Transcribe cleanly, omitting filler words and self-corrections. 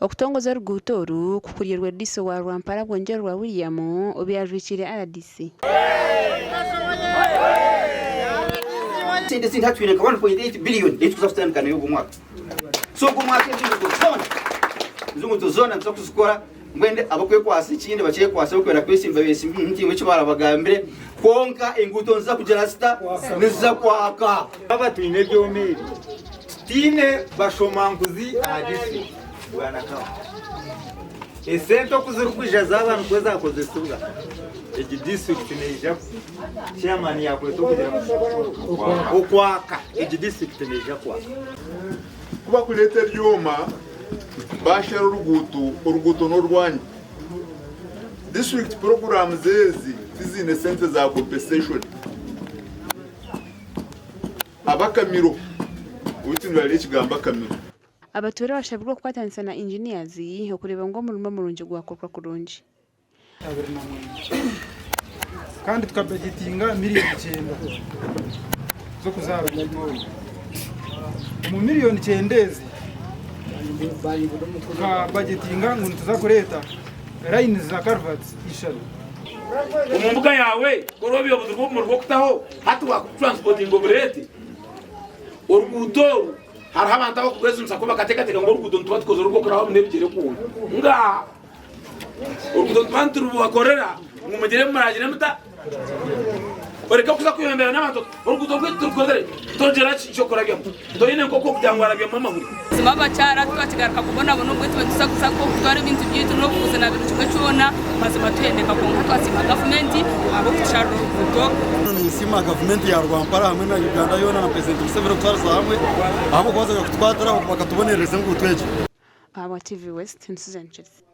Okutongoza oruguuto oru kukurirwe Diiso wa Rwampara Bwongyerwa William obu yajwekiire RDC. Sente ezindi hati twine nka 1.8 billion ei tukuza kutandika nayo ogu mwaka. So ogu mwaka ezi nguuto zoona, ezi nguuto zoona nituza kuzikora mbwenu abakwekwasa ekindi bakyekwase abakwenda kwesimba besimbe ntiimwe eki barabagambire kwonka enguuto niziza kugira zita? Niziza kwaka. Twaba twine ebyoma ebi tutaine bashomankuzi aha disiturikiti Bwana Kawa. Esente oku zirikwija zaaba nikwo zakozesibwa egi disiturikiti neija chairman yakweta okugira ngu okwaka egi disiturikiti neija kwaka. Ku bakureeta ebyoma bashara oruguuto, oruguuto n'orwanyu. District programs ezi tiziine sente za compensation. Abakamiro, oweitu nibarya ekigambo akamiro. Abatuura bashabirwe okukwatanisa na engineers okureeba ngu omurimo murungi gwakorwa kurungi. 29 kandi tukabajetinga miriyoni kyenda z'okuza aha ruguuto oru. Omu miriyoni kyenda ezi tukabajetinga ngu nituza kureeta layini za karivati ishatu. Omu mbuga yaawe ku orooba obuzi bw'obumuri bw'okutaho hati waakutransportinga obureete. Oruguuto oru hariho abantu abakurwejunisa ku bakateekateeka ngu oruguuto nituba tukozire orw'okurabamu n'ebigyere kwonka. Ngaaha! Oruguuto nituba niturubakorera ngu mugire muragire muta? Oreke kuza kuyombera n'abantu oti oruguuto rwaitu turukozire togira ky'okurabyamu toine nk'oku okugira ngu warabyamu amahuri. Buzima abakyara twakigaruka kubonabona obwe tuba nituza kuza kutwara ebintu byaitu n'obuguzi na buri kimwe kyona mazima tuhendeka kwonka twasiima gavumenti ahabw'okutusharira oruguuto. Ninsiima gavumenti ya Rwampara hamwe na Uganda yoona na Purezidenti Museveni okutwariza hamwe ahabw'okubaasa kutukwatiraho bakatubonerereza enguuto egi. Ahabwa TV West, ni Susan Chelsea.